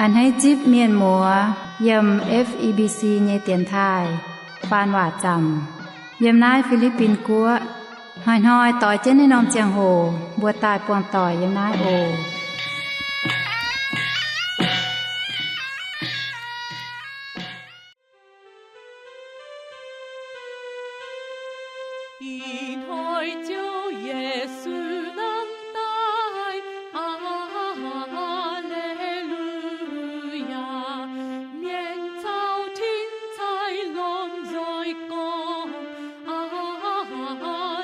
A'hneiv zipv mienh muoz yiem F E B C nyei dienx taaih faan waac zaamc yiem naaiv Fi^li^bin Guoqv. Hnoi-hnoi doix jienv naaiv norm ziangh hoc mbuo daaih buangh doic yiem naaiv oc. Ih hnoi Ziouv Yesu hnamv daaih, Aa^le^lu^yaa. Mienh caux tin-sai lomh nzoih gorngv, Aa^le^lu^yaa.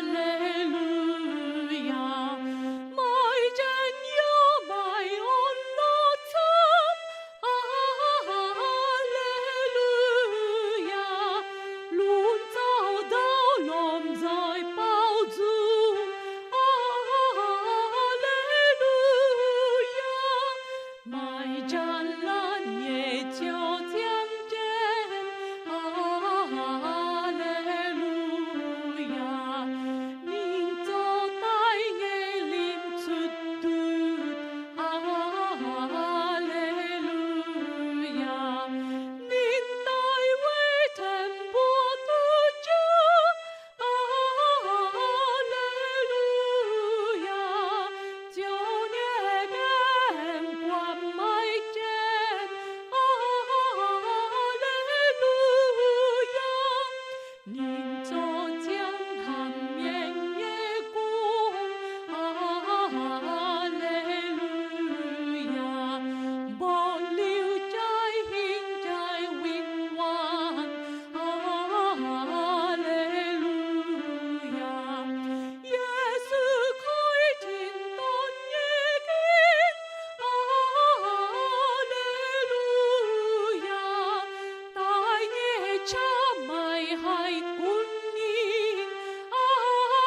Maaih njien-youh maaih orn-lorqc camv, Aa^le^lu^yaa. Lunx zaux ndau lomh nzoih baaux nzung, Aa^le^lu^yaa. Maaih njang-laanh nyei Ziouv ziangh jienv, Aa^le^lu^yaa. Ninh zoux daaih nyei limc cuotv ndutv, Aa^le^lu^yaa. Ninh daaih weic tengx mbuo duqv jauv, Aa^le^lu^yaa. Ziouv nyei mienh buatc maiv gaengh, Aa^le^lu^yaa. Ninh zoux ziangh hnamv mienh nyei Guoqv, Aa^le^lu^yaa. Mborqv liuz jaaix hingv jaaix win-wangv, Aa^le^lu^yaa. Yesu koiv tin-dorn nyei gengh, Aa^le^lu^yaa. Daaih nyei qaqv maaih haih gunv ninh, Aa^le^lu^yaa.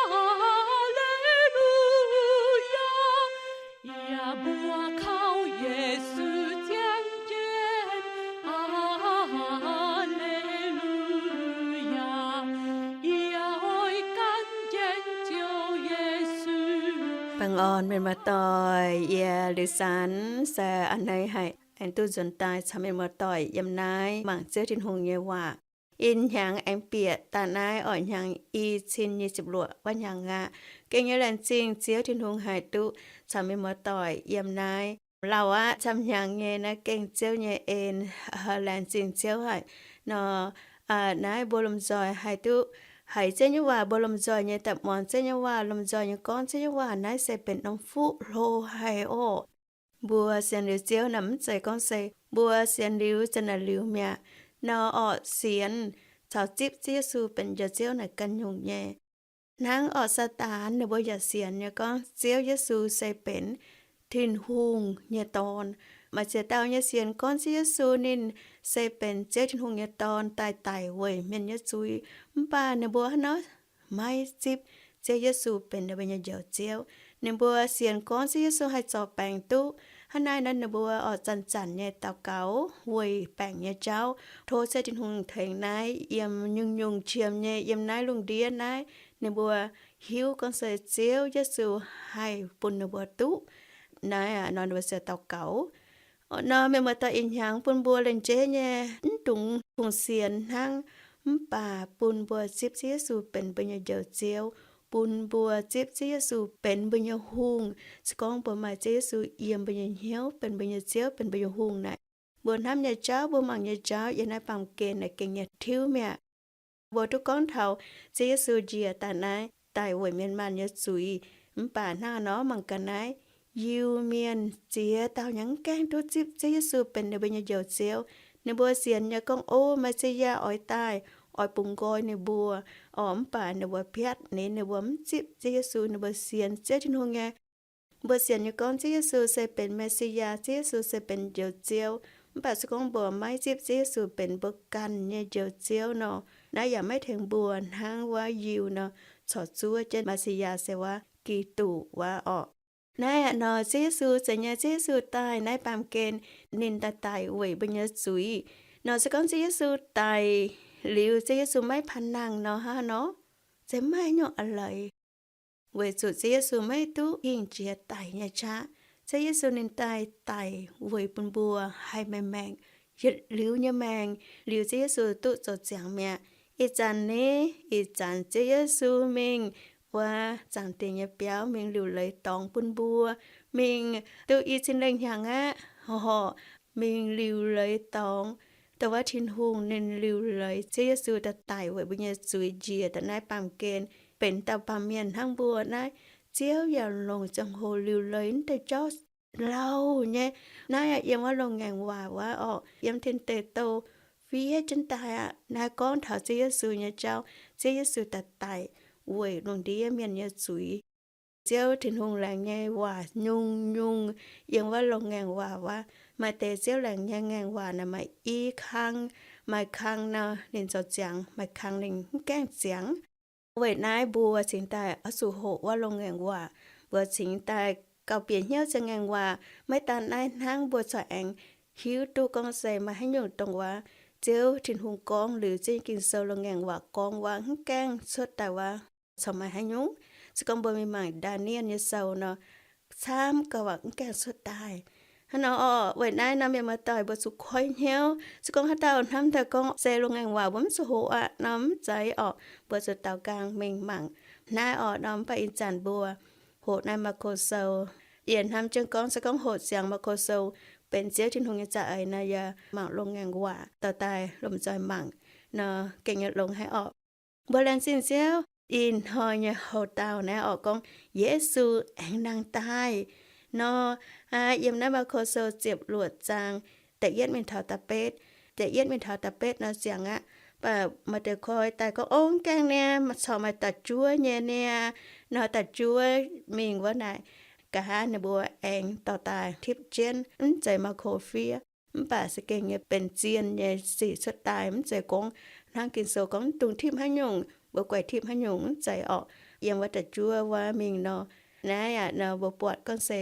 Yie mbuo kaux Yesu ziangh jienv, Aa^le^lu^yaa. Yie oix gan jienv Ziouv Yesu. Baengh orn mienh muoz-doic, yie Liuz Sanx se a'hneiv haic aengx duqv nzuonx daaih caux mienh muoz-doic yiem naaiv mangc Ziouv Tin-Hungh nyei waac. Ih hnyangx aengx bieqc daaih naaiv oix hnyangx i cin nyic ziepc luoqc wuov hnyangx aqv. Gengh nyei laengz zingh Ziouv Tin-Hungh haih duqv caux mienh muoz-doic yiem naaiv. Lauh aqv, camv hnyangx nyei naaiv gengh Ziouv nyei en, laengz zingh Ziouv haic nor. Naaiv mbuo lomh nzoih haih duqv haiz Ziouv nyei waac, mbuo lomh nzoih nyei daaih muangx Ziouv nyei waac, lomh nzoih nyei gorngv Ziouv nyei waac, naaiv se benx norm fuqv hlo haic orqc. Mbuo sienx liuz Ziouv naaic mv zeiz gorngv se mbuo sienx liuz zanc naaic liuz mi'aqv. Nor orqc, sienx caux zipv Ziouv Yesu benx njoux Ziouv naaic ganh nyungc nyei. Hnangv orqc, Saadaan ninh mbuo yaac sienx nyei gorngv Ziouv Yesu se benx Tin-Hungh nyei Dorn. Maaih ziex dauh nyei sienx gorngv Ziouv Yesu ninh se benx Ziouv Tin-Hungh nyei Dorn daaih daic weic mienh nyei zuiz, mv baac ninh mbuo hnangv nor maiv zipv Ziouv Yesu benx ninh mbuo nyei Njoux Ziouv. Ninh mbuo sienx gorngv Ziouv Yesu haih zorc baengc duqv. Hnangv naaiv nor ninh mbuo oix zanc-zanc nyei daux gaux weic baengc nyei jauv, tov Ziouv Tin-Hungh tengx naaiv yiem nyungc-nyungc qiemx nyei yiem naaiv lungh ndiev naaiv, ninh mbuo hiuv gorngv se Ziouv Yesu haih bun ninh mbuo duqv. Naaiv nor ninh mbuo se daux gaux. Nor mienh muoz-doic, ih hnyangx bun mbuo lengc jeiv nyei mv dungx kungx sienx hnangv, mv baac bun mbuo zipv Ziouv Yesu benx mbuo nyei Njoux Ziouv, bun mbuo zipv Ziouv Yesu benx mbuo nyei Hungh. Se gorngv mbuo maaih Ziouv Yesu yiem mbuo nyei hnyouv, benx mbuo nyei Ziouv, benx mbuo nyei Hungh naaic, mbuo hnamv nyei jauv, mbuo mangc nyei jauv yiem naaiv baamh gen naaic gengh nyei tiuv mi'aqv. Mbuo duqv gorngv taux Ziouv Yesu njiec daaih naaiv daaih weic mienh maanh nyei zuiz, mv baac hnangv nor mangc gaax naaiv, Iu-Mienh ziex dauh nyei mv gaengh duqv zipv Ziouv Yesu benx ninh mbuo nyei Njoux Ziouv. Ninh mbuo sienx nyei gorngv, O, Messiah oix daaih, oix bungx nqoi ninh mbuo, orqc, mv baac ninh mbuo piatv ninh, ninh mbuo mv zipv Ziouv Yesu, ninh mbuo sienx Ziouv Tin-Hungh nyei. Mbuo sienx nyei gorngv Ziouv Yesu se benx Messiah, Ziouv Yesu se benx Njoux Ziouv, mv baac se gorngv mbuo maiv zipv Ziouv Yesu benx mbuo ganh nyei Njoux Ziouv nor, naaiv yaac maiv tengx mbuo hnangv wuov Iu nor corc zuov jienv Messiah se wuov Giduc wuov orqc. Naaiv aqv nor Ziouv Yesu zeiz nyei, Ziouv Yesu daaih naaiv baamh gen ninh daaih daic weic mbuo nyei zuiz. Nor se gorngv Ziouv Yesu daic liuz Ziouv Yesu maiv panh nangh nor, hnangv nor zeiz maiv nyungc a'leiz. Weic zuqc Ziouv Yesu maiv duqv hingh jiex daic nyei qaqv, Ziouv Yesu ninh daaih daic weic bun mbuo haih maaih maengc, yietc liuz nyei maengc, liuz Ziouv Yesu duqv zoux ziangx mi'aqv. Ih zanc ni, ih zanc Ziouv Yesu mingh wuov zaangc dingc nyei biauv mingh liuc leiz dorngx bun mbuo, mingh duqv i cin lengh hnyangx aqv, horpc mingh liuc leiz dorngx. Dongh wuov Tin-Hungh ninh liuc leiz Ziouv Yesu daaih daic weic mbuo nyei zuiz njiec daaih naaiv baamh gen, benx dauh baamh mienh hnangv mbuo naaiv. Ziouv yaac longc ziangh hoc liuc leiz wuov deix jauv lauh nyei. Naaiv yiem wuov loz-ngaengc waac wuov orqc, yiem tin deic-douh fiev jienv daaih aqv. Naaiv gorngv taux Ziouv Yesu nyei jauv, Ziouv Yesu daaih daic weic lungh ndiev mienh nyei zuiz. Ziouv Tin-Hungh laengz nyei waac nyungc-nyungc yiem wuov loz-ngaengc waac wuov. Maaih deix Ziouv laengz nyei ngaengc waac naaic maaih i kang, maaih kang nor ninh zoux ziangx, maaih kang ninh mv gaengh ziangx. Weic naaiv mbuo cingx daaih oix zuqc hoqc wuov loz-ngaengc waac, mbuo cingx daaih gauh bieqc hnyouv ziangh ngaengc waac. Maiv daan naaiv hnangv, mbuo corc aengx hiuv duqv gorngv se maaih haaix nyungc dongh wuov Ziouv Tin-Hungh gorngv liuz Ziouv Ging-Sou loz-ngaengc waac gorngv wuov mv gaengh cuotv daaih wuov corc maaih haaix nyungc. Se gorngv mbuo mingh mangc Ndaa^nie^en nyei sou nor, camv gauh waac mv gaengh cuotv daaih. Hnangv nor orqc, weic naaiv nor mienh muoz-doic mbuo zuqc koi hnyouv. Se gorngv haaix dauh hnamv daaih gorngv se loz-ngaengc waac mbuo mv zuqc hoqc aqv nor, mv zeiz orqc. Mbuo zuqc daaux nqaang mingh mangc naaiv orqc nor. Mv baac ih zanc mbuo hoqc naaiv Maako Sou, yie hnamv jienv gorngv se gorngv hoqc ziangx Maako Sou benx Ziouv Tin-Hungh nyei za'eix nor, yie mangc loz-ngaengc waac dorh daaih lomh nzoih mangc nor gengh nyei longx haic orqc. Mbuo laengz zingh Ziouv, ih hnoi nyei houx-daauh naaiv orqc gorngv Yesu aengx nangh daaih nor, yiem naaiv Maako Sou ziepc luoqc zaang, da'yietv mingh taux da'betv, da'yietv mingh taux da'betv nor ziangx aqv. Mv baac maaih deix koi daaih gorngv, Ov, mv gaengh niaa, corc maaih da'juov nyei niaa. Nor da'juov mingh wuov naaic, nqa'haav ninh mbuo aengx dorh daaih tipv jienv, mv zeiz Maako fiev. Mv baac se gengh nyei benx zien nyei sic cuotv daaih, mv zeiz gorngv hnangv Ging-Sou gorngv mv dungx tipv haaix nyungc, mbuo guaix tipv haaix nyungc, mv zeiz orqc. Yiem wuov da'juov wuov mingh nor, naaiv aqv nor mbuo buatc gorngv se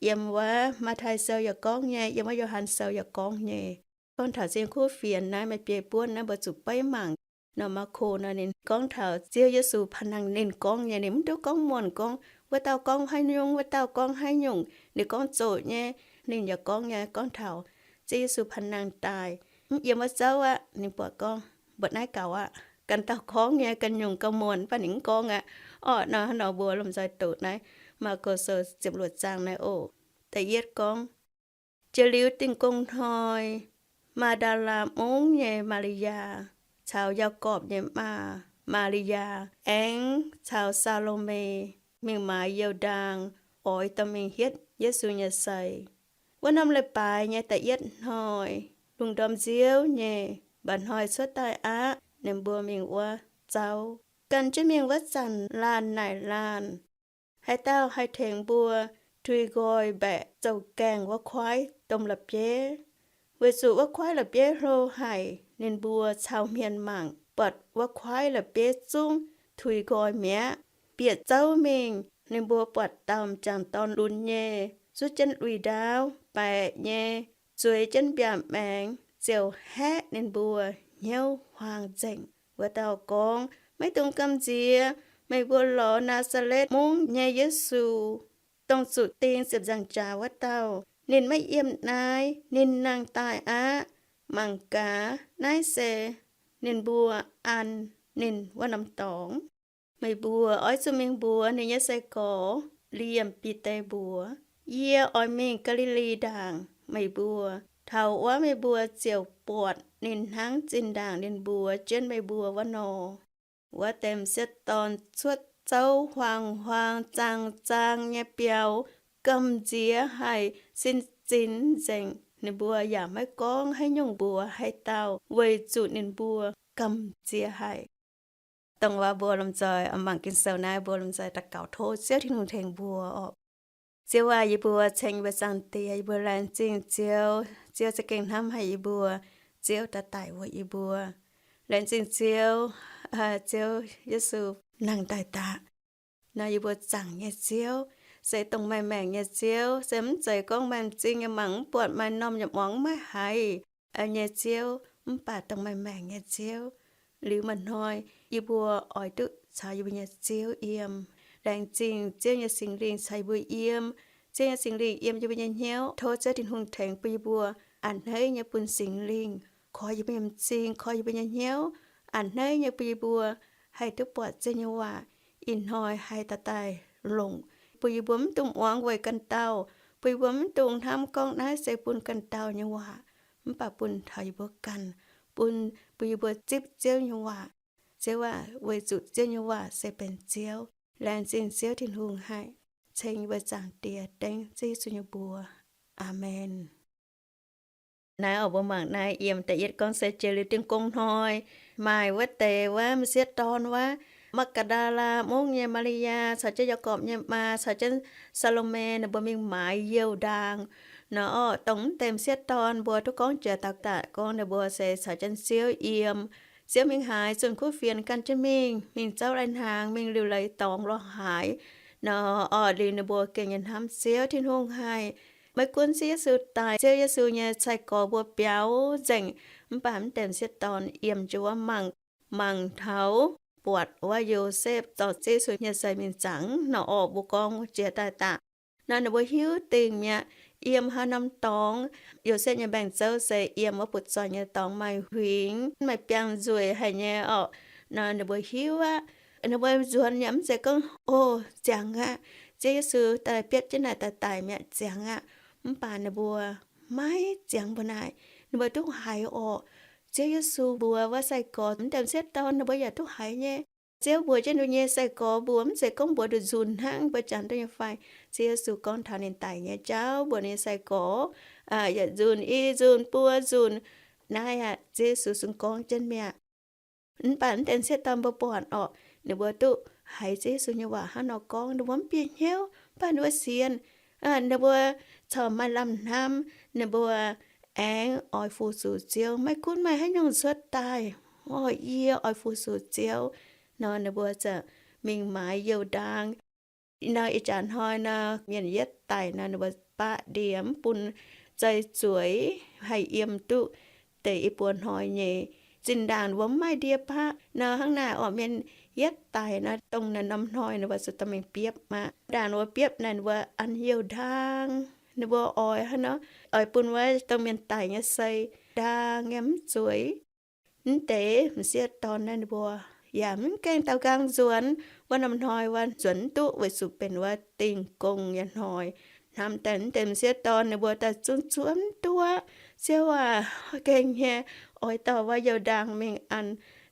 yiem wuov Matv^tai Sou yaac gorngv nyei, yiem wuov Yo^han Sou yaac gorngv nyei. Gorngv taux zingh kuv fienx naaiv maaih biei buonv naaiv mbuo zuqc beiv mangc. Nor Maako nor ninh gorngv taux Ziouv Yesu panh nangh ninh gorngv nyei, ninh mv duqv gorngv muonc gorngv wuov dauh gorngv haaix nyungc, wuov dauh gorngv haaix nyungc, ninh gorngv zoqc nyei. Ninh yaac gorngv nyei, gorngv taux Ziouv Yesu panh nangh daaih, mv yiem wuov zouv aqv. Ninh buatc gorngv mbuoqc naaiv gaux aqv. Ganh dauh gorngv nyei ganh nyungc gauh muonc, mv baac ninh mv gorngv aqv. Orqc nor, nor mbuo lomh nzoih doqc naaiv Maako Sou ziepc luoqc zaang naaiv oc. Da'yietv gorngv, Jiex liuz Dingh Gong Hnoi, Maa^ndaa^laa Mungv nyei Maa^li^yaa caux Yaagorpc nyei maa, Maa^li^yaa, aengx caux Saa^lo^me mingh maaiz you-ndaang oix dorh mingh hietv Yesu nyei sei. Wuov norm leiz-baaix nyei da'yietv hnoi, lungh ndorm nziouv nyei, mba'hnoi cuotv daaih aqv. Ninh mbuo mingh wuov zouv. Gan jienv mingh wuov zanc laanh naaic laanh, Haaix dauh haih tengx mbuo tuix nqoi mbaeqc zouv-gaengh wuov kuaaiv domh la'bieiv? Weic zuqc wuov kuaaiv la'bieiv hlo haic. Ninh mbuo cau hmien mangc, buatc wuov kuaaiv la'bieiv zungv tuix nqoi mi'aqv. Bieqc zouv mingh, ninh mbuo buatc dauh m'jangc dorn lunx nyei, zuov jienv lui-ndaauv, baeqc nyei, zueiz jienv mbiaauc maengx, ziouc haeqv ninh mbuo hnyouv huaang nzengc. Wuov dauh gorngv, Maiv dungx gamh nziex. Meih mbuo lorz Naa^saa^letv Mungv nyei Yesu, dongh zuqc ding ziepc nzaangc jaax wuov dauh. Ninh maiv yiem naaiv. Ninh nangh daaih aqv. Mangc gaax, naaiv se ninh mbuo an ninh wuov norm dorngx. Meih mbuo oix zuqc mingh mbuox ninh nyei sai-gorx, liemh Bide mbuox, Yie oix mingh Gaa^li^li Ndaangc. Meih mbuo, taux wuov meih mbuo ziouc buatc ninh hnangv zinh ndaangc ninh mbuox jienv meih mbuo wuov nor. Wuov deix m'sieqv dorn cuotv zouv huaang-huaang zaang-zaang nyei biaux, gamh nziex haic, sin zinx nzengc. Ninh mbuo yaac maiv gorngv haaix nyungc mbuox haaix dauh, weic zuqc ninh mbuo gamh nziex haic. Dongh wuov mbuo lomh nzoih mangc Ging-Sou naaiv, mbuo lomh nzoih daux gaux tov Ziouv Tin-Hungh tengx mbuo oc. Ziouv aac, yie mbuo ceng yie mbuo Zaangc Diex, yie mbuo laengz zingh Ziouv. Ziouv za'gengh hnamv haic yie mbuo. Ziouv daaih daic weic yie mbuo. Laengz zingh Ziouv, Ziouv Yesu nangh daaih daqc. Nor yie mbuo zaangc nyei Ziouv, se dongh maaih maengc nyei Ziouv, se mv zeiz gorngv maaih m'zing yaac mangc mv buatc, maaih m'normh yaac muangx mv maiv haiz nyei Ziouv, mv baac dongh maaih maengc nyei Ziouv. Liuz maaih hnoi yie mbuo oix duqv caux yie mbuo nyei Ziouv yiem. Laengz zingh Ziouv nyei Singx Lingh caux yie mbuo yiem. Ziouv nyei Singx Lingh yiem yie mbuo nyei hnyouv. Tov Ziouv Tin-Hungh tengx bun yie mbuo a'hneiv nyei bun Singx Lingh koi yie mbuo nyei m'zing, koi yie mbuo nyei hnyouv, a'hneiv nyei bun yie mbuo haih duqv buatc Ziouv nyei waac ih hnoi haih daaih daaih longc, bun yie mbuo mv dungx muangx weic ganh dauh, bun yie mbuo mv dungx hnamv gorngv naaiv se bun ganh dauh nyei waac, mv baac bun taux yie mbuo ganh, bun, bun yie mbuo zipv Ziouv nyei waac. Ziouv aac, weic zuqc Ziouv nyei waac se benx Ziouv. Laengz zingh Ziouv Tin-Hungh haic. Ceng yie mbuo Zaangc Diex dengv Ziouv Yesu nyei mbuox. Aamen. Naaiv oc, mbuo mangc naaiv yiem da'yietv gorngv se jiex liuz Dingh Gong Hnoi, maaih wuov deix wuov m'sieqv dorn wuov, Maa^gatc^ndaa^laa Mungv nyei Maa^li^yaa caux jienv Yaagorpc nyei maa caux jienv Saa^lo^me, ninh mbuo mingh maaiz youh ndaang. Nor orqc, dongh mv deix m'sieqv dorn mbuo duqv gorngv jiex daux daaih gorngv ninh mbuo se caux jienv Ziouv yiem. Ziouv mingh haaix, zunh kuv fienx gan jienv mingh, mingh zouv lai-hnaangx, mingh liuc leiz dorngx lorz haaix. Nor orqc, liuz ninh mbuo gengh nyei hnamv Ziouv Tin-Hungh haic. Maiv gunv Ziouv Yesu daaih, Ziouv Yesu nyei sai-gorx mbuo biaux nzengc, mv baac mv deix m'sieqv dorn yiem jienv wuov mangc, mangc taux buatc wuov Yosepv dorh Ziouv Yesu nyei sei mingh zaangc nor orqc, mbuo gorngv jiex daaih daaih. Nor ninh mbuo hiuv dingc mi'aqv, yiem haaix norm dorngx, Yosepv nyei mbaengx-zouv se yiem wuov butv-zoih nyei dorngx maaih huingx, maaih biangh nzueic haic nyei orqc. Nor ninh mbuo hiuv aqv. Ninh mbuo nzuonx yaac mv zeiz gorngv, o, ziangx aqv, Ziouv Yesu daaih bietv jienv naaic daaih daic mi'aqv, ziangx aqv. Mv baac ninh mbuo maiv ziangx mbuo naaic. Ninh mbuo duqv haiz orqc, Ziouv Yesu mbuox wuov sai-gorx, mv deix m'sieqv dorn ninh mbuo yaac duqv haiz nyei. Ziouv mbuox jienv ninh nyei sai-gorx mbuox, mv zeiz gorngv mbuox nduqc nzunc hnangv mbuo janx duqv nyei fai. Ziouv Yesu gorngv taux ninh daic nyei jauv mbuox ninh nyei sai-gorx, yaac nzunc i nzunc buo nzunc. Naaiv aqv, Ziouv Yesu sun gorngv jienv mi'aqv. Mv baac mv deix m'sieqv dorn mbuo buatc orqc, ninh mbuo duqv haiz Ziouv Yesu nyei waac hnangv nor gorngv, ninh mbuo mv bieqc hnyouv, mv baac ninh mbuo sienx. Ninh mbuo corc maaih lamh hnamv, ninh mbuo aengx oix fu-sux Ziouv, maiv gunv maaih haaix nyungc cuotv daaih, orqc, yie oix fu-sux Ziouv. Nor ninh mbuo ziouc mingh maaiz youh ndaang. Nor ih jaax hnoi nor, mienh yietv daic nor, ninh mbuo baqv ndie mv bun zei zueiz haih yiem duqv deix i buo hnoi nyei. Zinh ndaangc ninh mbuo mv maaih ndie baqv nor, hnangv naaic orqc, mienh yietv daic nor, dongh naaiv norm hnoi ninh mbuo zuqc dorh mingh biopv aqv. Ndaangc ninh mbuo biopv naaic, ninh mbuo an youh ndaang, ninh mbuo oix hnangv nor, oix bun wuov dongh mienh daic nyei sei ndaang nyei mv zueiz. Mv deix m'sieqv dorn naaiv ninh mbuo yaac mv gaengh daaux nqaang nzuonx. Wuov norm hnoi wuov nzuonx mv duqv weic zuqc benx wuov Dingh Gong nyei hnoi. Hnamv daaih mv deix m'sieqv dorn ninh mbuo daaih zunv zuov mv duqv. Ziouv aac, gengh nyei oix dorh wuov youh ndaang mingh an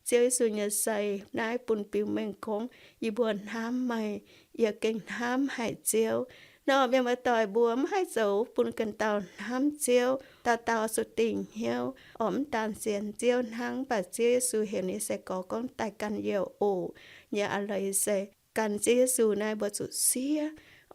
Ziouv Yesu nyei sei naaiv bun biux mengh gorngv yie mbuo hnamv meih, yie gengh hnamv haic Ziouv. Nor mienh muoz-doic mbuo mv haih zoux bun ganh dauh hnamv Ziouv, dauh dauh zuqc dingc hnyouv orqc. Mv daan sienx Ziouv hnangv, mv baac Ziouv Yesu heuc ninh nyei sai-gorx gorngv daaih ganh youh oc. Nyei a'leiz se gan Ziouv Yesu naaiv mbuo zuqc siev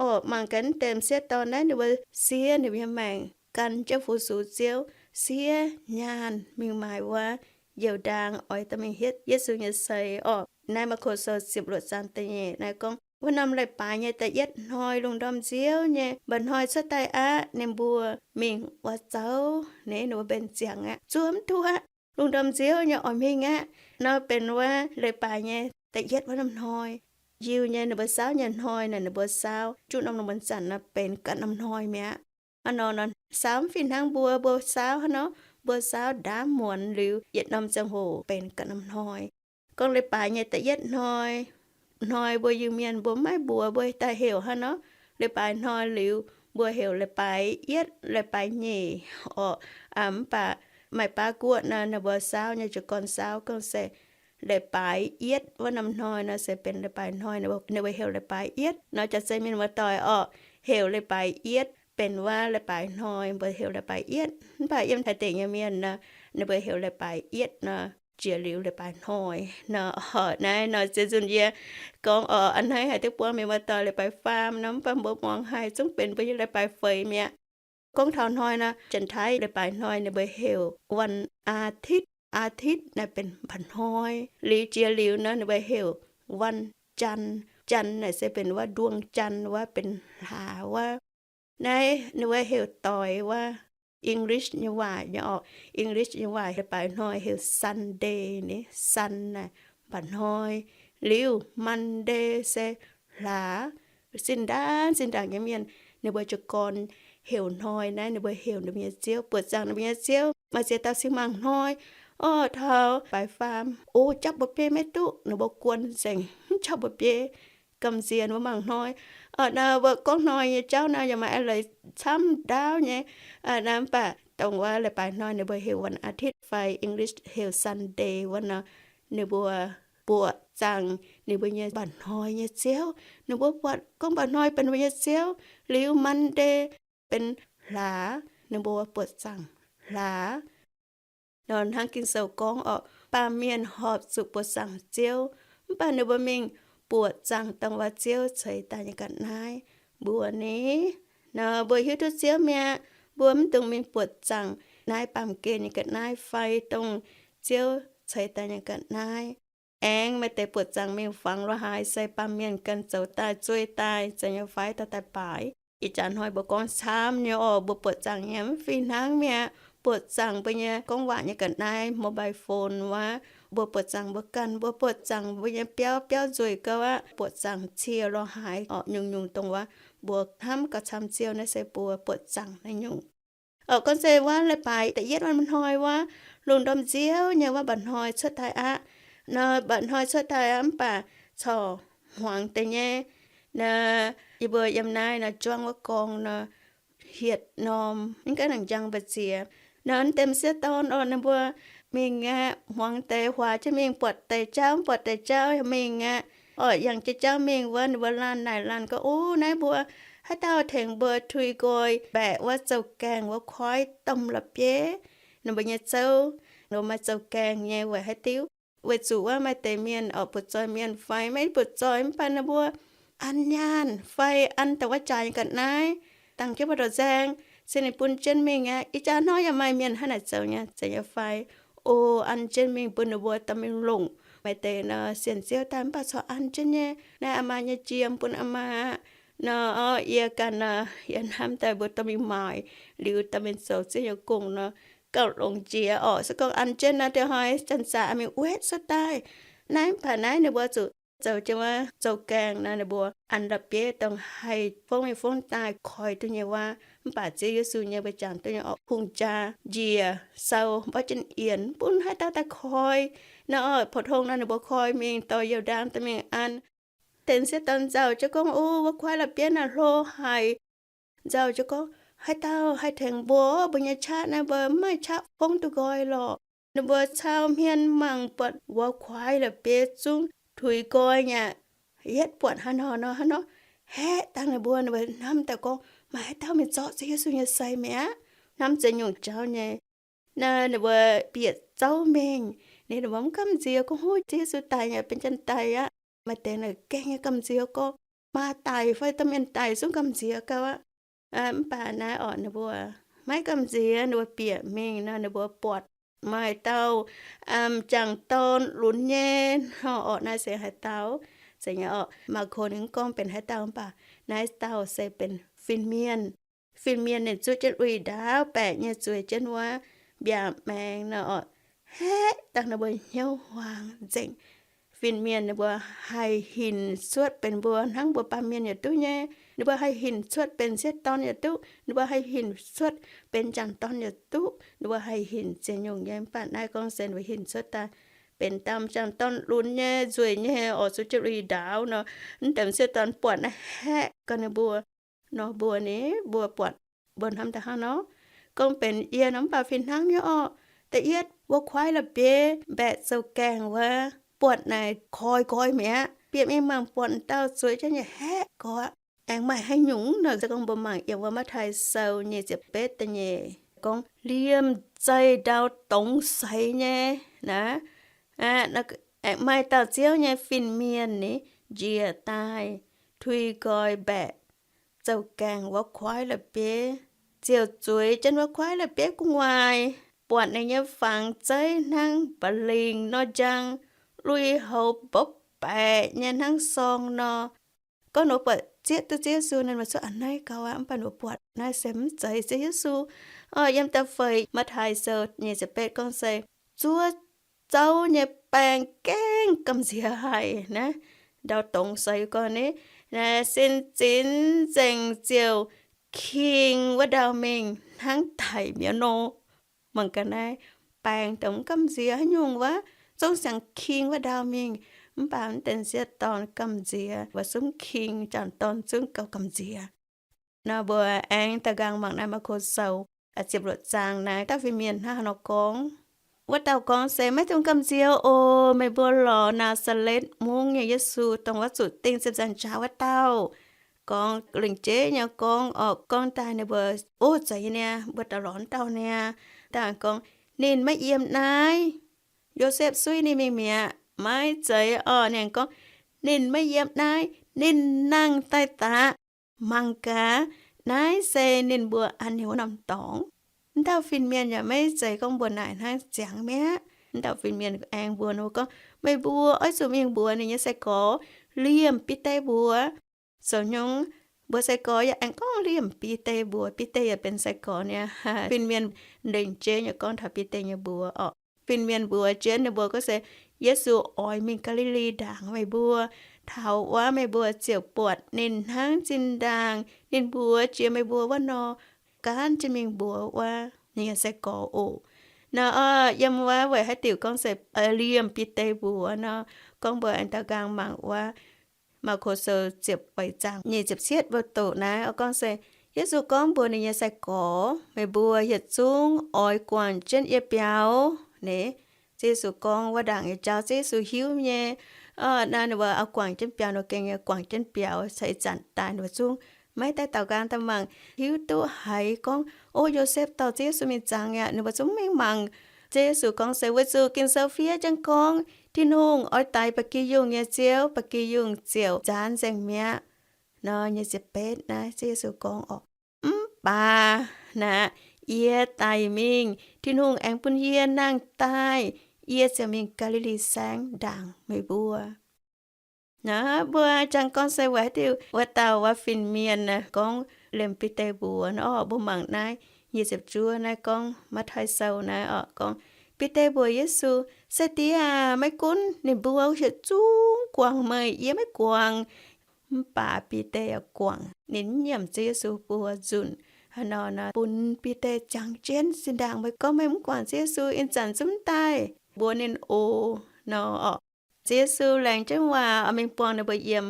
orqc. Mangc gaax mv deix m'sieqv dorn naaiv ninh mbuo siev ninh mbuo nyei maengc gan jienv fu-sux Ziouv, siev nyaanh mingh maaiz wuov youh ndaang oix dorh mingh hietv Yesu nyei sei orqc. Naaiv Maako Sou ziepc luoqc zaang da'nyeic naaiv gorngv, wuov norm leiz-baaix nyei da'yietv hnoi lungh ndorm nziouv nyei mba'hnoi cuotv daaih aqv, ninh mbuo mingh wuov zouv, ninh mbuo mbenc ziangx aqv, zuov mv duqv aqv. Lungh ndorm nziouv nyei oix mingh aqv. Nor benx wuov leiz-baaix nyei da'yietv wuov norm hnoi. Njiu nyei ninh mbuo saauv nyei hnoi naaic, ninh mbuo saauv juqv norm lungh muonz zanc nor benx ganh norm hnoi mi'aqv. Hnangv nor nor, saauv mv fih hnangv mbuo, mbuo saauv hnangv nor, mbuo saauv ndaamv muonz liuz yietc norm ziangh hoc benx ganh norm hnoi. Gorngv leiz-baaix nyei da'yietv hnoi, hnoi mbuo Iu-Mienh mbuo mv maaih mbuox mbuo daaih heuc hnangv nor, leiz-baaix hnoi liuz mbuo heuc leiz-baaix yietv, leiz-baaix nyeic orqc. Mv baac maaih baav guoqv nor, ninh mbuo saauv nyei jiez gorn saauv gorngv se leiz-baaix yietv wuov norm hnoi nor se benx leiz-baaix hnoi, ninh mbuo heuc leiz-baaix yietv nor. Jaav-zei mienh muoz-doic orqc, heuc leiz-baaix yietv benx wuov leiz-baaix hnoi, mbuo heuc leiz-baaix yietv. Mv baac yiem Taiv deic nyei mienh nor, ninh mbuo heuc leiz-baaix yietv nor, jiex liuz leiz-baaix hnoi nor. Naaiv nor zien nzunc yie gorngv orqc, a'hneiv haic duqv buangh mienh muoz-doic leiz-baaix faam nor, mv baac mbuo muangx haic zungv benx mbuo nyei leiz-baaix feix mi'aqv. Gorngv taux hnoi nor, Janx-Taiv leiz-baaix hnoi ninh mbuo heuc วันอาทิตย์, อาทิตย์ naaiv benx mba'hnoi. Liuz jiex liuz nor ninh mbuo heuc วันจันทร์, จันทร์ naaic se benx wuov ดวงจันทร์ wuov, benx hlaax wuov. Naaiv ninh mbuo heuc doix wuov English nyei waac nyei orqc. English nyei waac leiz-baaix hnoi heuc Sunday ni, sun naaic mba'hnoi. Liuz Monday se hlaax. Zinh ndaangc zinh ndaangc nyei mienh Ninh mbuo jiez gorn heuc hnoi naaiv, ninh mbuo heuc ninh mbuo nyei ziouv, buoqc zaangc ninh mbuo nyei ziouv. Maaih ziex dauh cingx mangc hnoi, orv, taux baix faam, o, japv mbuo biei maiv duqv, ninh mbuo guon nzengc, mv japv mbuo biei. Gamh nziex ninh mbuo mangc hnoi. Orv, naaiv mbuo gorngv hnoi nyei jauv naaiv yaac maaih eix leiz camv ndaauv nyei. Naaiv mv baac dongh wuov leiz-baaix hnoi ninh mbuo heuc วันอาทิตย์ fai English heuc Sunday wuov nor, ninh mbuo buoqc zaangc ninh mbuo nyei mba'hnoi nyei ziouv. Ninh mbuo buatc gorngv mba'hnoi benx ninh mbuo nyei ziouv liuz, Monday benx hlaax, ninh mbuo buoqc zaangc hlaax. Nor hnangv Ging-Sou gorngv orqc, baamh mienh horpc zuqc buoqc zaangc ziouv, mv baac ninh mbuo mingh buoqc zaangc dongh wuov ziouv ceix daaih nyei ga'naaiv. Mbuo ni, nor mbuo hiuv duqv ziouv mi'aqv, mbuo mv dungx mingh buoqc zaangc naaiv baamh gen nyei ga'naaiv fai dongh ziouv ceix daaih nyei ga'naaiv. Aengx maaih deix buoqc zaangc mingh fangx lorz haaix se baamh mienh ganh zoux daaih zuei daaih, zoux nyei fai dorh daaih baaix. Ih jaax hnoi mbuo gorngv camv nyei orqc, mbuo buoqc zaangc nyei mv fih hnangv mi'aqv. Buoqc zaangc mbuo nyei gorngv waac nyei ga'naaiv, mobile phone wuov, mbuo buoqc zaangc mbuo ganh, mbuo buoqc zaangc mbuo nyei biauv, biauv nzueic gauh aqv, buoqc zaangc cie lorz haaix orqc, nyungc-nyungc dongh wuov mbuo hnamv gauh camv ziouv naaiv se mbuo buoqc zaangc naaiv nyungc. Orqc, gorngv se wuov leiz-baaix da'yietv wuov hnoi wuov, lungh ndorm nziouv nyei wuov mba'hnoi cuotv daaih aqv. Nor mba'hnoi cuotv daaih aqv mv baac corc hmuangx deix nyei. Nor yie mbuo yiem naaiv nor juangv wuov gorngv nor, hietc norm mv gaengh nangc njang mbu'ziex. Nor naaiv deix m'sieqv dorn orqc, ninh mbuo mingh aqv, hmuangx deix huaax jienv mingh, buatc deix jauv mv buatc deix jauv mingh aqv. Orqc, yangh jienv jauv mingh wuov, ninh mbuo laanh naaic laanh gorngv, Ov, naaiv mbuo haaix dauh tengx mbuo tuix nqoi mbaeqc wuov zouv-gaengh wuov kuaaiv domh la'bieiv? Ninh mbuo nyei zouv, ninh mbuo maaih zouv-gaengh nyei weic haaix diuc? Weic zuqc wuov maaih deix mienh orqc, butv-zoih mienh fai maiv butv-zoih mv baac ninh mbuo an nyaanh fai an dongh wuov jaax nyei ga'naaiv, dangx jienv mbuo ndongc nzaeng, se ninh bun jienv mingh aqv. Ih jaax hnoi yaac maaih mienh hnangv naaic zoux nyei, zeiz nyei fai? O, an jienv mingh bun ninh mbuo dorh mingh longc. Maaih deix nor sienx Ziouv daaih mv baac corc an jienv nyei. Naaiv aa maa nyei jiem bun aa maa aqv. Nor orqc, yie ganh nor, yie hnamv daaih mbuo dorh mingh maaic liuz dorh mingh zoux Ziouv nyei gong nor, gauh longx jiex orqc. Se gorngv an jienv nor, da'hoi janx-zaqc mingh wetv cuotv daaih. Naaiv mv baac naaiv ninh mbuo zuqc zoux jienv wuov zouv-gaengh nor, ninh mbuo an la'bieiv dongh haih fongv mingh fongv daaih koi duqv nyei wuov. Mv baac Ziouv Yesu nyei mbuo jangx duqv nyei orqc, hungh jaa njiec sou mborqv jienv yienx, mv bun haaix dauh daaih koi. Nor orqc, pou-tong nor ninh mbuo koi mingh dorh youh ndaang dorh mingh an. Deix m'sieqv dorn nzauh jienv gorngv, O, wuov kuaaiv la'bieiv naaiv hlo haic. Nzauh jienv gorngv, Haaix dauh haih tengx mbuo? Mbuo nyei qaqv naaiv mbuo mv maaih qaqv fongv duqv nqoi lorqc. Ninh mbuo cau hmien mangc buatc wuov kuaaiv la'bieiv zungv tuix nqoi nyei aqv. Yietv buatc hnangv nor nor hnangv nor, haeqv dangh ninh mbuo. Ninh mbuo hnamv daaih gorngv, Maaih haaix dauh mingh zorqv Ziouv Yesu nyei sei mi'aqv? Hnamv ziex nyungc jauv nyei. Naaiv ninh mbuo bieqc zouv mingh, ninh mbuo mv gamh nziex gorngv, Hov, Ziouv Yesu daic nyei, benx janx daic aqv. Maaih deix naaic gengh nyei gamh nziex gorngv, Maa daic fai domh mienh daic zungv gamh nziex gauh aqv. Mv baac naaiv orqc, ninh mbuo maiv gamh nziex. Ninh mbuo bieqc mingh nor, ninh mbuo buatc maaih dauh m'jangc dorn lunx nyei nor orqc. Naaiv se haaix dauh? Se nyei orqc, Maako ninh mv gorngv benx haaix dauh, mv baac naaiv dauh se benx fin-mienh. Fin-mienh ninh zuqv jienv lui-ndaauv, baeqc nyei zueiz jienv wuov mbiaauc maengx nor orqc. Haeqv dangh ninh mbuo hnyouv huaang nzengc. Fin-mienh ninh mbuo haih hinc cuotv benx mbuo hnangv mbuo baamh mienh yaac duqv nyei. Ninh mbuo haih hinc cuotv benx m'sieqv dorn yaac duqv. Ninh mbuo haih hinc cuotv benx m'jangc dorn yaac duqv. Ninh mbuo haih hinc ziex nyungc nyei. Mv baac naaiv gorngv se ninh mbuo hinc cuotv daaih benx dauh m'jangc dorn lunx nyei, nzueic nyei orqc, zuqv jienv lui-ndaauv nor, mv deix m'sieqv dorn buatc naaiv haeqv gau ninh mbuo nor, mbuo ni, mbuo buatc mbuo hnamv daaih hnangv nor, gorngv benx yie nor mv baac fih hnangv nyei orqc. Da'yietv wuov kuaaiv la'bieiv mbaeqc zouv-gaengh wuov, buatc naaic koi nqoi mi'aqv. Bieqc mingh mangc buatc dauh zueiz jienv nyei haeqv gau aqv. Aengx maaih haaix nyungc nor, se gorngv mbuo mangc yiem wuov Matv^taai Sou nyic ziepc betv da'nyeic gorngv, Liemh zeih ndau dongz seix nyei naaic, aengx maaih dauh Ziouv nyei fin-mienh ni njiec daaih, tuix nqoi mbaeqc zouv-gaengh wuov kuaaiv la'bieiv, ziouc zueiz jienv wuov kuaaiv la'bieiv gu'nguaaic, buatc ninh nyei fangx zeiv hnangv mba'lingc nor njang, lui-houx mbopv baeqc nyei hnangv sorng nor. Gorngv ninh mbuo buatc zieqv duqv Ziouv Yesu, ninh mbuo cuotv a'hneiv gau aqv. Mv baac ninh mbuo buatc naaiv se mv zeiz Ziouv Yesu. Orqc, yiem da'feix Matv^taai Sou nyic ziepc betv gorngv se zuov zouv nyei baengh gengh gamh nziex haic naaiv. Ndau dongz seix gorn ni, naaiv sin zinx nzengc ziouc king wuov ndau mingh hnangv daic mi'aqv nor. Mangc gaax naaiv, baengc dongh mv gamh nziex haaix nyungc wuov, zungv siang-king wuov ndau mingh. Mv baac mv deix m'sieqv dorn gamh nziex, mbuo zungv king, m'jangc dorn zungv gauh gamh nziex. Nor mbuo aengx daaux nqaang mangc naaiv Maako Sou ziepc luoqc zaang naaiv dauh fin-mienh hnangv haaix nor gorngv. Wuov dauh gorngv se, Maiv dungx gamh nziex oc. Meih mbuo lorz Naa^saa^letv Mungv nyei Yesu, dongh wuov zuqc ding ziepc nzaangc qaqv wuov dauh. Gorngv lengc jeiv nyei gorngv orqc, gorngv daaih ninh mbuo, Ov, zeiz nyei niaa, mbuo daaih lorz wuov dauh niaa. Dauh aengx gorngv, Ninh maiv yiem naaiv. Yosepv suiv ninh mingh mi'aqv. Maiv zeiz orqc. Ninh aengx gorngv, Ninh maiv yiem naaiv. Ninh nangh daaih daqc. Mangc gaax, naaiv se ninh mbuo an ninh wuov norm dorngx. M'dauh fin-mienh yaac maiv zeiz gorngv mbuox naaic hnangv, ziangx mi'aqv. M'dauh fin-mienh aengx mbuox ninh mbuo gorngv, Meih mbuo oix zuqc mingh mbuox ninh nyei sai-gorx, liemh Bide mbuox. Zoux nyungc mbuo sai-gorx yaac aengx gorngv liemh Bide mbuox. Bide yaac benx sai-gorx niaa. Fin-mienh lengc jeiv nyei gorngv taux Bide nyei mbuox orqc. Fin-mienh mbuox jienv ninh mbuo gorngv se, Yesu oix mingh Gaa^li^li ndaangc meih mbuo. Taux wuov meih mbuo ziouc buatc ninh hnangv zinh ndaangc ninh mbuox jiex meih mbuo wuov nor. Gaanv jienv mingh mbuox wuov ninh nyei sai-gorx oc. Nor, yiem wuov weic haaix diuc gorngv se liemh Bide mbuox nor, gorngv mbuo aengx daaux nqaang mangc wuov Maako Sou ziepc feix zaang nyic ziepc cietv mbuo doqc naaiv oc, gorngv se, Yesu gorngv mbuox ninh nyei sai-gorx, Meih mbuo yietc zungv oix guangc jienv yie biaux. Naaiv Ziouv Yesu gorngv wuov ndaangc nyei jauv, Ziouv Yesu hiuv nyei. Naaiv ninh mbuo oix guangc jienv biaux nor, gengh nyei guangc jienv biaux, caux ih zanc daaih ninh mbuo zungv maiv daaih daaux nqaang daaih mangc hiuv duqv haiz gorngv, Ov, Yosepv dorh Ziouv Yesu mingh zangx aqv. Ninh mbuo zungv mingh mangc Ziouv Yesu gorngv se, Weic zuqc Ging-Sou fiev jienv gorngv, Tin-Hungh oix daix ba'gi yungh nyei ziouv, ba'gi yungh ziouc nzaanx nzengc mi'aqv. Nor, nyic ziepc betv naaiv Ziouv Yesu gorngv orqc, Mv baac naaiv, yie daic mingh, Tin-Hungh aengx bun yie nangh daaih, yie ziouc mingh Gaa^li^li Saengv ndaangc meih mbuo. Naaiv mbuo jangx gorngv se weic haaix diuc wuov dauh wuov fin-mienh naaiv gorngv liemh Bide mbuox nor orqc. Mbuo mangc naaiv nyic ziepc juov naaiv gorngv, Matv^tai Sou naaiv orqc gorngv, Bide mbuox Yesu, Se diex aac, maiv gunv ninh mbuo yietc zungv guangc meih, yie maiv guangc. Mv baac Bide yaac guangc, ninh mv nyiemc Ziouv Yesu buo nzunc. Haaix nor naaiv bun Bide jangx jienv, Zinh ndaangc meih gorngv meih mv guangc Ziouv Yesu, ih zanc zungv mv daaih mbuox ninh oc nor orqc. Ziouv Yesu laengz jienv waac oix mingh buangh ninh mbuo yiem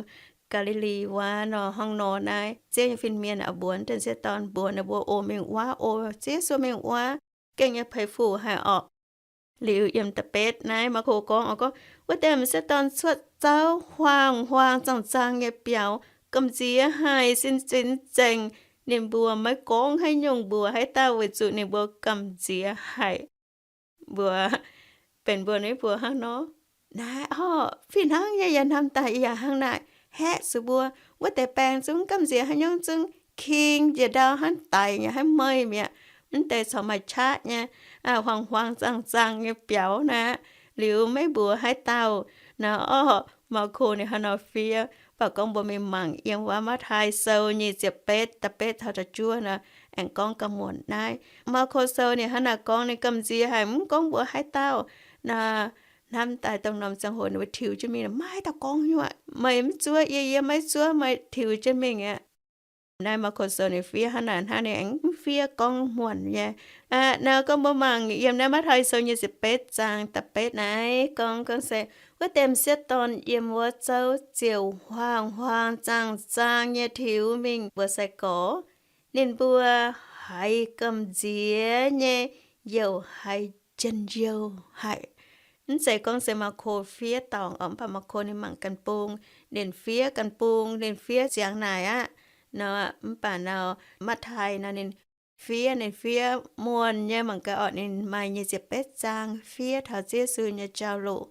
Gaa^li^li wuov nor, hnangv nor naaiv Ziouv nyei fin-mienh oix mbuox deix m'sieqv dorn mbuox ninh mbuo oix mingh wuov oc. Ziouv Yesu mingh wuov, gengh nyei peix fuc haic orqc. Liuz yiem da'betv naaiv Maako gorngv oc, gorngv, Wuov deix m'sieqv dorn cuotv zauv huaang-huaang zaang-zaang nyei biaux, gamh nziex haic, sin-sin zengc. Ninh mbuo maiv gorngv haaix nyungc mbuox haaix dauh weic zuqc ninh mbuo gamh nziex haic. Mbuo benx mbuo nor, mbuo hnangv nor, naaiv orqc, fih hnangv nyei yaac hnamv daaih yaac hnangv naaic. Haeqv zuqc mbuo, wuov deix baeng zungv gamh nziex haaix nyungc zungv king njiec ndau hnangv daic nyei, haiz meih mi'aqv. Mv deix corc maaih qaqv nyei, huaang-huaang zaang-zaang nyei biaux naaiv. Liuz maiv mbuox haaix dauh. Naaiv orqc, Maako ninh hnangv nor fiev. Mv baac gorngv mbuo mingh mangc yiem wuov Matv^tai Sou nyic ziepc betv, da'betv taux da'juov nor, aengx gorngv gauh muonc naaiv. Maako Sou ninh hnangv naaic gorngv ninh gamh nziex haic, mv gorngv mbuox haaix dauh. Naaiv hnamv daaih dongh norm ziangh hoc ninh mbuo tiux jienv mingh, maiv dauh gorngv nyuoqc, meih mv zuov yie, yie maiv zuov meih, tiux jienv mingh aqv. Naaiv Maako Sou ninh fiev hnangv naaic hnangv, ninh aengx mv fiev gorngv muonc nyei. Naaiv gorngv mbuo mangc yiem naaiv Matv^tai Sou nyic ziepc betv zaang da'betv naaiv gorngv, gorngv se, Wuov deix m'sieqv dorn yiem wuov zouv ziouc huaang-huaang zaang-zaang nyei tiux mingh mbuox sai-gorx, ninh mbuo haiz gamh nziex nyei, youc haiz njien-youh haic. Mv zeiz gorngv se Maako fiev dorngc orqc, mv baac Maako ninh mangc ganh bung, ninh fiev ganh bung, ninh fiev ziangx naaic aqv. Nor, mv baac nor, Matv^tai nor ninh fiev, ninh fiev muonc nyei, mangc gaax orqc, ninh maaih nyic ziepc betv zaang fiev taux Ziouv Yesu nyei jauv-louc.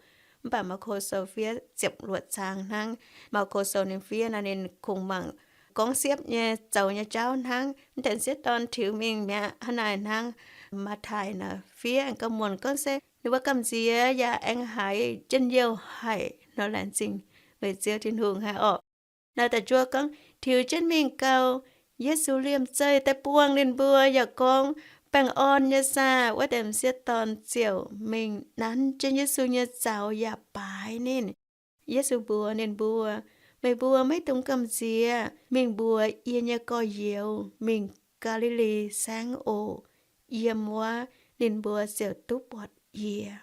Mv baac Maako Sou fiev ziepc luoqc zaang hnangv. Maako Sou ninh fiev nor ninh kungx mangc gorngv siepv nyei zoux nyei jauv hnangv. Mv deix m'sieqv dorn tiux mingh mi'aqv, hnangv naaic hnangv. Matv^tai nor fiev aengx gauh muonc gorngv se ninh mbuo gamh nziex yaac aengx haiz njien-youh haic nor, laengz zingh weic Ziouv Tin-Hungh haic orqc. Naaiv da'juov gorngv, Tiux jienv mingh gau, Yesu liemh zeih daaih buangh ninh mbuo yaac gorngv, Baengh orn nyei saah? Wuov deix m'sieqv dorn ziouc mingh nanv jienv Yesu nyei zaux yaac baaix ninh. Yesu mbuox ninh mbuo, Meih mbuo maiv dungx gamh nziex mingh mbuox yie nyei gorx-youz mingh Gaa^li^li Saengv oc. Yiem wuov ninh mbuo ziouc duqv buatc yie.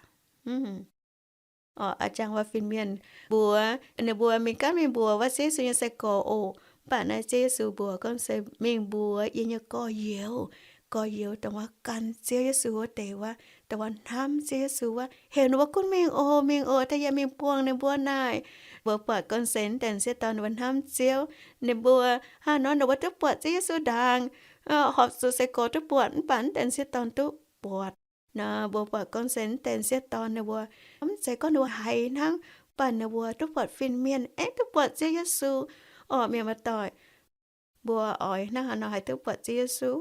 A'jang wuov fin-mienh mbuox ninh mbuo mingh gaanv mingh mbuox wuov Ziouv Yesu nyei sai-gorx oc. Mv baac naaiv Ziouv Yesu mbuox gorngv se mingh mbuox yie nyei gorx-youz. Gorx-youz dongh wuov gan Ziouv Yesu wuov deix wuov, dongh wuov hnamv Ziouv Yesu wuov, heuc ninh mbuo gunv mingh oc, mingh oc, daaih yie mingh buangh ninh mbuo naaic. Mbuo buatc gorngv se naaiv deix m'sieqv dorn ninh mbuo hnamv Ziouv, ninh mbuo hnangv nor ninh mbuo duqv buatc Ziouv Yesu ndaangc. Horpc zuqc sai-gorx duqv buatc mv baac naaiv deix m'sieqv dorn duqv buatc. Nor mbuo buatc gorngv se naaiv deix m'sieqv dorn ninh mbuo mv zeiz gorngv ninh mbuo haiz hnangv, mv baac ninh mbuo duqv buatc fin-mienh aengx duqv buatc Ziouv Yesu. Orqc, mienh muoz-doic, mbuo oix hnangv haaix nor haih duqv buatc Ziouv Yesu?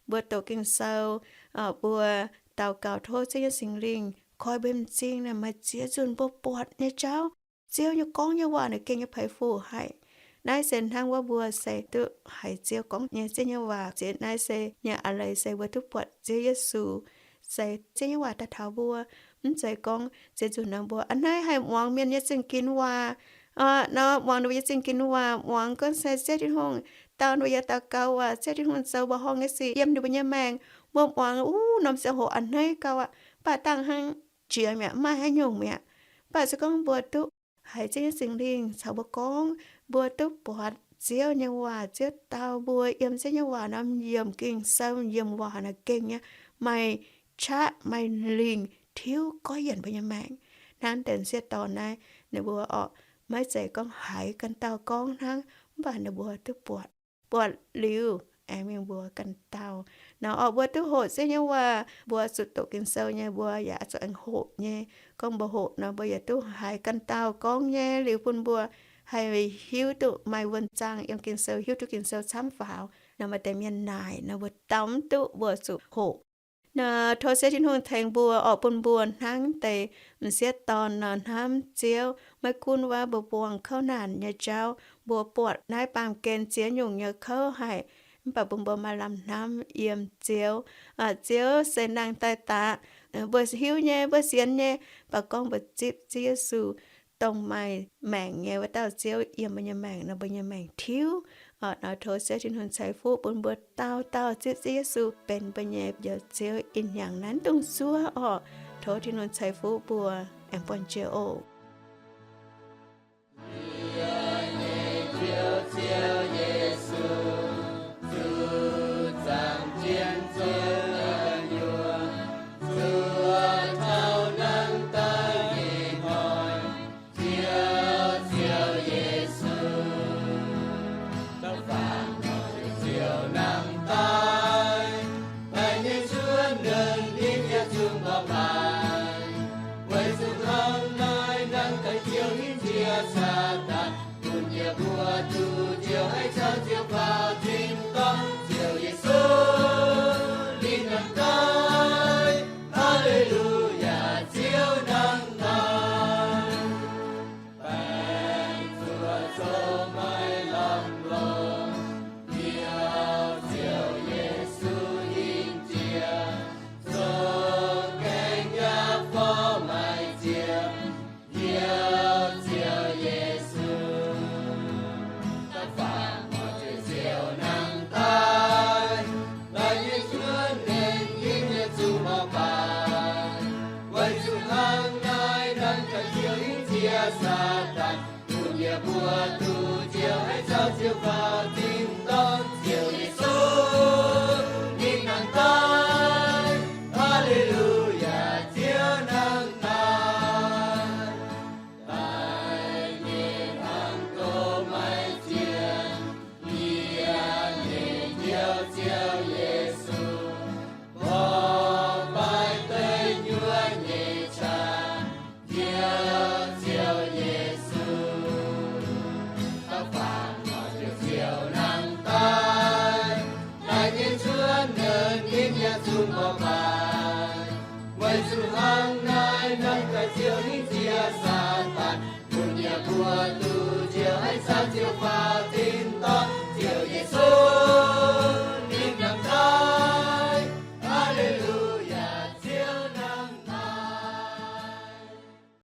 Mbuo doqc Ging-Sou, mbuo daux gaux tov Ziouv nyei Singx Lingh koi mbuo nyei m'zing naaic maaih ziex nzunc mbuo buatc nyei jauv. Ziouv nyei gorngv nyei waac naaic gengh nyei peix fuc haic. Naaiv se hnangv wuov mbuo se duqv haiz Ziouv gorngv nyei Ziouv nyei waac. Ziex naaiv se nyei a'leiz se mbuo duqv buatc Ziouv Yesu, se Ziouv nyei waac daaih taux mbuo. Mv zeiz gorngv ziex nzunc nor mbuo a'hneiv haih muangx mienh nyei zingh ginx waac, nor muangx ninh mbuo nyei zingh ginx waac, muangx gorngv se Ziouv Tin-Hungh dau ninh mbuo nyei daux gaux waac, Ziouv Tin-Hungh zoux mbuoqc horngh nyei sic yiem ninh mbuo nyei maengc. Mbuo muangx wuov norm ziangh hoc a'hneiv gau aqv, mv baac dangh hnangv jiex mi'aqv, mv maaih haaix nyungc mi'aqv. Mv baac se gorngv mbuo duqv haiz Ziouv nyei Singx Lingh caux mbuo gorngv, mbuo duqv buatc Ziouv nyei waac. Ziouv dau mbuo yiem Ziouv nyei waac norm yiemc Ging-Sou, yiemc waac naaic gengh nyei maaih qaqv maaih lingh tiuv goiv yienc mbuo nyei maengc. Hnangv deix m'sieqv dorn naaiv, ninh mbuo orqc, maiv zeiz gorngv haiz ganh dauh gorngv hnangv, mv baac ninh mbuo duqv buatc. Buatc liuz aengx mingh mbuox ganh dauh. Nor orqc, mbuo duqv hoqc Ziouv nyei waac, mbuo zuqc doqc Ging-Sou nyei, mbuo yaac zuqc aengx hoqc nyei. Gorngv mbuo hoqc nor, mbuo yaac duqv haiz ganh dauh gorngv nyei liuz bun mbuo haih hiuv duqv maaih wuonh zaangh yiem Ging-Sou, hiuv duqv Ging-Sou camv faaux. Nor maaih deix mienh naaic nor mbuo dau mv duqv, mbuo zuqc hoqc. Nor tov Ziouv Tin-Hungh tengx mbuo orqc, bun mbuo hnangv deix m'sieqv dorn nor hnamv Ziouv. Maiv gunv wuov mbuo buangh kouv naanc nyei jauv, mbuo buatc naaiv baamh gen ziex nyungc nyei kouv haic, mv baac bun mbuo maaih lamh hnamv yiem Ziouv. Ziouv se nangh daaih daqc. Mbuo hiuv nyei, mbuo sienx nyei, mv baac gorngv mbuo zipv Ziouv Yesu, dongh maaih maengc nyei wuov dauh Ziouv yiem mbuo nyei maengc nor, mbuo nyei maengc tiuv. Orqc, nor tov Ziouv Tin-Hungh ceix fuqv bun mbuo dauh dauh zipv Ziouv Yesu benx mbuo nyei Njoux Ziouv ih hnyangx naaiv dongh zuov orqc. Tov Tin-Hungh ceix fuqv mbuo. Aengx buangh jiex oc.